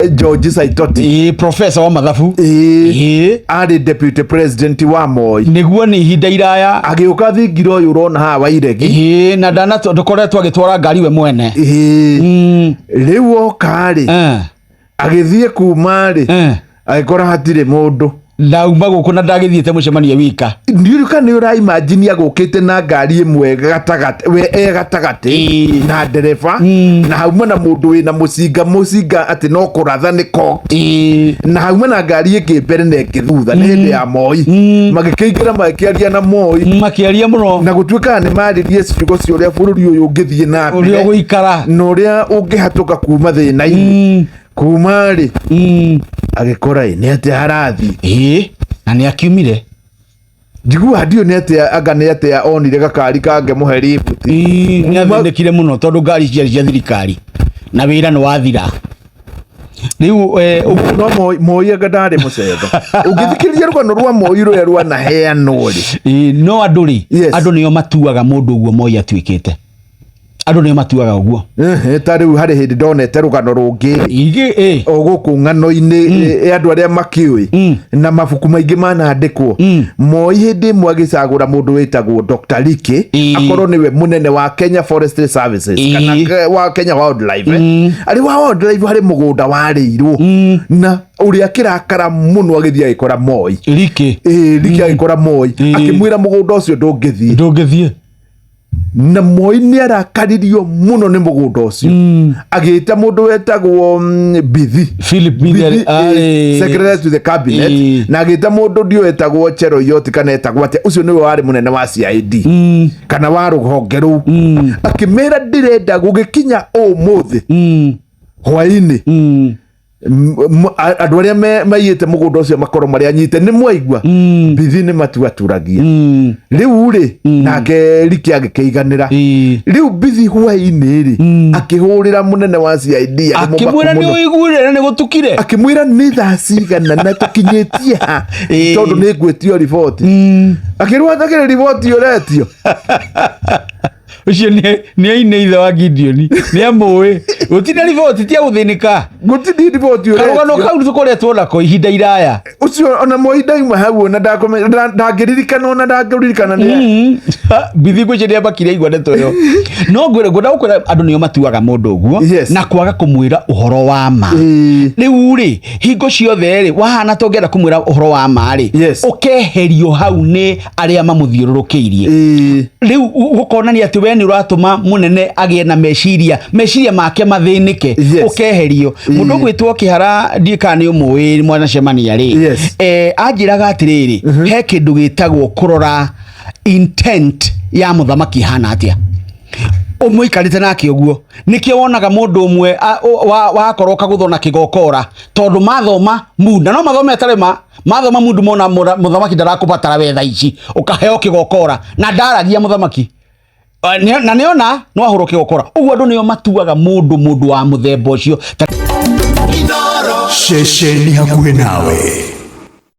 George Saitoti. Ĩĩ, professor wa mathabu. Ĩĩ. Ĩĩ. Arĩ deputy president wa Moi. Nĩguo, nĩ ihinda iraya. Agĩũka thingira ũyũ ũrona haha wa iregi. Ĩĩ, na ndana ndũkoretwo agĩtwara ngari we mwene. Ĩĩ. Rĩu oka rĩ, agĩthiĩ kuma rĩ, agĩkora hatirĩ mũndũ. Ndauma gũkũ na ndagĩthiĩte mũcemanio wika. Ndiũĩ kana nĩ ũraimagine agũkĩte na ngari ĩmwe gatagatĩ, we e gatagatĩ na ndereba, na hauma na mũndũ wĩna mũcinga, mũcinga atĩ no kũratha nĩ cocked. Na hauma na ngari ĩngĩ mbere na ĩngĩ thutha, nĩ hĩndĩ ya Moi. Magĩkĩingĩra, magĩkĩaria na Moi. Makĩaria mũno. Na gũtuĩkaga nĩ maririe ciugo cia ũrĩa bũrũri ũyũ ũngĩthiĩ na ũrĩa mbere ũgũikara na ũrĩa ũngĩhatũka kuma thĩna-inĩ. Kuma rĩ, agĩkora ĩ nĩ atĩa harathiĩ. Ĩĩ, na nĩ akiumire. Njiguaga ndiũ nĩ atĩa, anga nĩ atĩa onire gakari kangĩmũhe lift. Ĩĩ, nĩ athĩnĩkire mũno tondũ ngari ciarĩ cia thirikari na wĩra nĩ wathira rĩu No Moi anga ndarĩ mũcetho. Ũngĩthikĩrĩria rũgano rwa Moi rũrĩa rwanaheanwo rĩ. Ĩĩ, no andũ rĩ, Yes. andũ nĩo matuaga mũndũ ũguo Moi atuĩkĩte, andũ nĩo matuaga ũguo. Ta rĩu harĩ hĩndĩ ndonete rũgano rũngĩ Ingĩ ĩ o gũkũ ng'ano-inĩ, andũ arĩa makĩũĩ na mabuku maingĩ manandĩkwo. Moi hĩndĩ ĩmwe agĩcagũra mũndũ wĩtagwo Dr. Liki akorwo nĩwe mũnene wa Kenya Forestry Services kana wa Kenya Wildlife, eh. Arĩ wa wildlife, harĩ mũgũnda warĩirwo na ũrĩa akĩrakara mũno, agĩthiĩ agĩkora Moi. Riki. Ĩĩ, Liki agĩkora Moi, akĩmwĩra mũgũnda ũcio ndũngĩthiĩ. Ndũngĩthiĩ. Na Moi nĩ arakaririo mũno nĩ mũgũnda ũcio, agĩta mũndũ wetagwo Bithi. Philip Bithi. Bithi, secretary to the cabinet. Na agĩta mũndũ ndiũ wetagwo Cheruiyot kana etagwo atĩa, ũcio nĩwe warĩ mũnene wa CID kana wa rũhonge rũu, akĩmĩra ndĩrenda gũgĩkinya ũmũthĩ hwaĩ-inĩ andũ arĩa maiyĩte mũgũnda ũcio makorwo marĩ anyite. Nĩ mwaigua, Bithi nĩ matuaturagia rĩu rĩ, nake Riki agĩkĩiganĩra. Rĩu Bithi hwaĩ-inĩ rĩ, akĩhũrĩra mũnene wa CID arĩ mũmaku akĩmwĩra nĩ mũno. Ũiguire na nĩ gũtukire. Akĩmwĩra nĩ thaa cigana na tũkinyĩtie ha, tondũ nĩ ngwĩtio riboti. Akĩrwo atakĩrĩ riboti ũretio. Ũcio nĩ aine ithe wa Gideoni, nĩ amũĩ gũtirĩ riboti tia gũthĩnĩka. Gũtirĩ riboti karũgano ũretio. Kau tũkoretwo nako ihinda iraya. Ũcio ona Moi ndauma hau, ona ndangĩririkana, ona ndangĩririkana nĩ Bithi ngwĩciria nĩ ambakire aigua ndeto ĩyo. No ngwĩre, ngwenda gũkwĩra andũ nĩo matuaga mũndũ ũguo na kwaga kũmwĩra ũhoro wa ma. Rĩu rĩ, hingo ciothe rĩ, wahana ta ũngĩenda kũmwĩra ũhoro wa ma rĩ, ũkeherio hau nĩ arĩa mamũthiũrũrũkĩirie. Rĩu gũkonania atĩ we nĩ ũratũma mũnene agĩe na meciria make mathĩnĩke. Ũkeherio. Mũndũ ũgwĩtwo Kĩhara, ndiĩ kana nĩ ũmũĩ, mwanacemania rĩ, anjĩraga atĩrĩrĩ, he kĩndũ gĩtagwo kũrora intent ya mũthamaki hana atĩa ũmũikarĩte nake ũguo. Nĩkĩo wonaga mũndũ ũmwe wakorwo kagũthwo na kĩgokora, tondũ mathoma mood, na no mathome atarĩ ma mathoma mundu, mona mũthamaki ndarakũbatara we thaa ici, ũkaheo kĩgokora na ndaragia mũthamaki. Na nĩona no ahũrwo kĩgokora ũguo. Andũ nĩo matuaga mũndũ wa mũthemba ũcio. Ceceni hakuhĩ nawe.